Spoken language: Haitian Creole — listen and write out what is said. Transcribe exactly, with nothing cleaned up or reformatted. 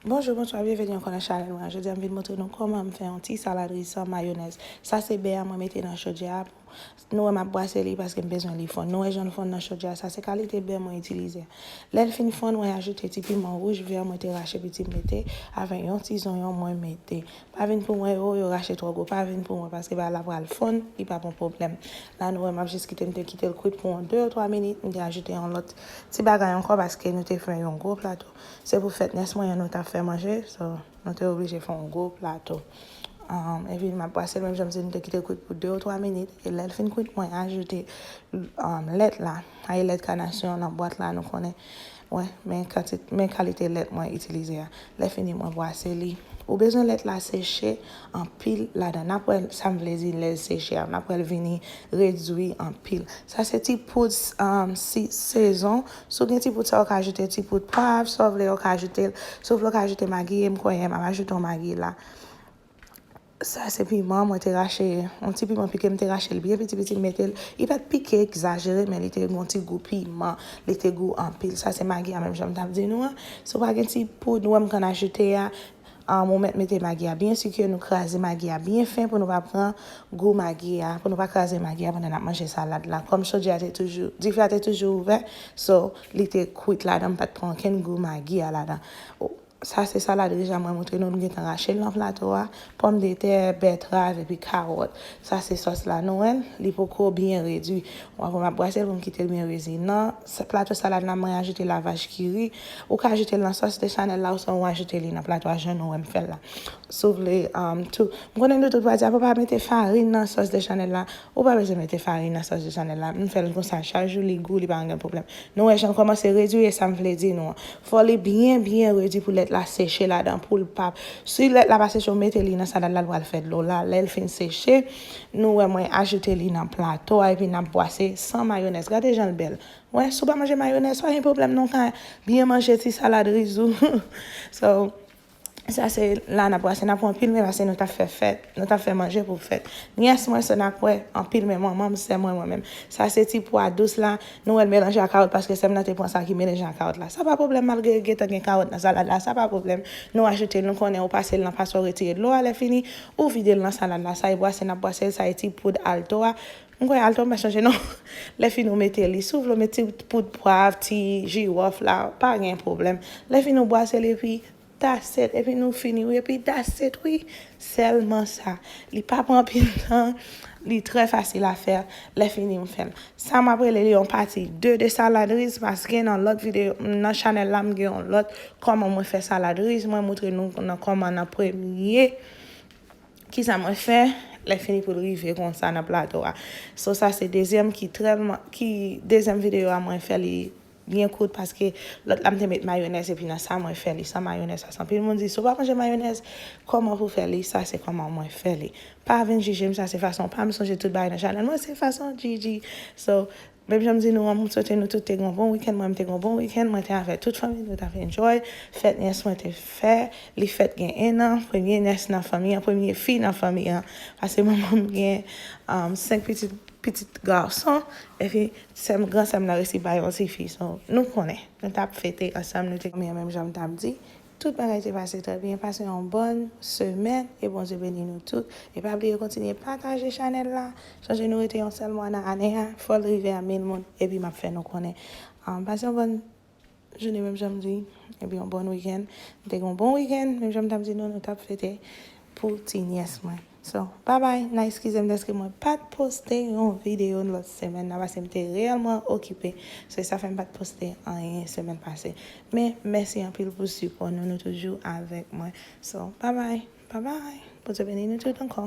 Bonjou, bonswa, byenveni ankò nan chanèl mwen. Jodi a, m vin montre nou kòman m fè yon ti salad ri san mayonèz. Sa se bè a mwen mete nan chodyè a. Nou wè m ap bwase li paske m bezwen li fonn. Nou wè jan l fonn nan chodyè a, sa se kalite bè mwen itilize. Lè l fin fonn, mwen ajoute ti piman wouj vè mwen te rache epi m mete, avèk yon ti zonyon mwen mete. Pa vin pou mwen, yo, yo rache twò gwo. Pa vin pou mwen, paske bagay la pral fonn, li p ap yon pwoblèm. La, nou wè, m ap jis kite, m te kite l kwit pou yon de ou twa minit, m te ajoute yon lòt ti bagay ankò, paske nou te fè yon gwo plato. Se pou fèt nyès mwen an, nou t ap fè manje, so, nou te oblije fè yon gwo plato. Um, epi, m ap bwase l, menm jan m di, m te kite l kwit pou de ou twa minit, e lè l fin kwit, mwen ajoute, um, lèt la, ay lèt kanasyon nan bwat la, nou konnen. Wè, men kanti-, men kalite lèt mwen itilize a. Lè fini, mwen bwase li. Ou bezwen lèt la seche anpil ladan. N ap wè sa m vle di lè l seche a. N ap wè l vini redui anpil. Sa se ti poud, um, si, sezon. Si w gen ti poud sa, ou ka ajoute ti poud pwav. Sa w vle, ou ka ajoute l. Si w vle, ou ka ajoute magi. E m kwè m ap ajoute yon magi la. Sa se piman, mwen te rache, yon ti piman pike, m te rache l byen piti piti, m mete l. Li pa t pike egzajere, men li te gen yon ti gou piman, li te gou anpil. Sa se magi a, menm jan m t ap di nou an. Si w pa gen ti poud, ou wè m konn ajoute a, um, ou mèt mete magi a byen sike, nou kraze magi a byen fen pou nou pa pran gou magi a, pou nou pa kraze magi a pandan n ap manje salad la. Kòm chodyè a te toujou, dife a te toujou ouvè, so, li te kwit ladan, m pa t pran okenn gou magi a ladan. Sa se salad ri a mwen montre nou, nou gentan rache l nan plato a, pòmdetè, bètrav epi kawòt. Sa se sòs la, nou wè l, li poko byen redui. W ap wè m ap bwase l pou m kite l byen redi. Nan sa, plato salad la, mwen ajoute lavaj kiri. Ou ka ajoute l nan sòs de chanèl la, oswa ou ajoute li nan plato a, jan nou wè m fè l la. Si w vle, um, tou. M konnen nou tout va di, "Apa w pa mete farin nan sòs de chanèl la?" Ou pa bezwen mete farin nan sòs de chanèl la. M fè l konsa chak jou, li gou, li pa gen pwoblèm. Nou wè jan l kòmanse redui, e sa m vle di nou an. Fò li byen, byen redui pou lèt la seche ladan, pou l pa. Si lèt la pa seche, ou mete li nan salad la, l pral fè dlo la. Lè l fin seche, nou wè mwen ajoute li nan plato a, epi n ap bwase san mayonèz. Gade jan l bèl. Wè, si w pa manje mayonèz, pa gen pwoblèm non, ka byen manje ti salad riz ou. So, Sa se la n ap bwase, n ap pran anpil men paske nou t ap fè fèt, nou t ap fè manje pou fèt. Nyès mwen se n ap wè anpil men manman m, sè mwen, mwen menm. Sa se ti pwa dous la, nou wè l melanje ak kawòt paske sè m nan te pran sa ki melanje ak kawòt la. Sa pa pwoblèm, malgre gentan gen kawòt nan salad la, sa pa pwoblèm. Nou ajoute l, nou konnen ou pase l nan paswa, ou retire dlo a, lè fini, ou vide l nan salad la. Sa e bwase, n ap bwase l, sa e ti poud alto a. M kwè alto, m pa chanje non. Lè fini, ou mete li. Si w vle, ou met ti poud pwav, ti jiwòf la, pa gen pwoblèm. Lè fini, ou bwase l epi That's it. Epi nou fini, wi. Epi that's it, wi. Sèlman sa. Li pa pran anpil tan. Li trè fasil a fè. Lè fini, m fè l. Sa m ap rele li yon pati de de salad riz, paske nan lòt videyo, nan chanèl la, m gen yon lòt kòman mwen fè salad riz. Mwen montre nou nan kòman nan premye, kisa mwen fè, lè fini pou l rive konsa nan plato a. So, sa se dezyèm ki trè, ki dezyèm videyo a mwen fè li byen kout paske lòt la m te met mayonèz epi nan sa mwen fè li san mayonèz. Sa anpil moun di, "Si w pa manje mayonèz, kòman pou fè li?" Sa se kòman mwen fè li. Pa vin jije m, sa se fason pa m, sonje tout bagay nan chanèl mwen se fason Gigi. So, menm jan m di nou an, m swete nou tout te gen yon bon wikenn, mwen m te gen yon bon wikenn, mwen te avèk tout fanmi, nou t ap enjoy. Fèt nyès mwen te fè, li fèt gen en an, premye nyès nan fanmi an, premye fi nan fanmi an. Paske manman m gen, um, senk pitit, pitit gason, epi sè m, gran sè m nan resi bay yon ti fi. So, nou konnen, nou t ap fete ansanm, nou te, men menm jan m t ap di, tout bagay te pase trè byen. Pase yon bòn semèn, e Bondye beni nou tout. E pa bliye kontinye pataje chanèl la. Sonje nou rete yon sèl mwa nan ane a, fò l rive a mil moun, epi m ap fè nou konnen. Um, pase yon bòn jounen menm jan m di, epi yon bòn wikenn. M te gen yon bon wikenn, menm jan m t ap di nou, nou t ap fete pou ti nyès mwen. So, babay, n a eskize m dèske mwen pa t poste yon videyo lòt semèn nan, paske m te reyèlman okipe. Se sa fè m pa t poste anyen semèn pase. Men, mèsi anpil pou sipò nou, nou toujou avèk mwen. So, babay, babay. Bondye beni nou tout ankò.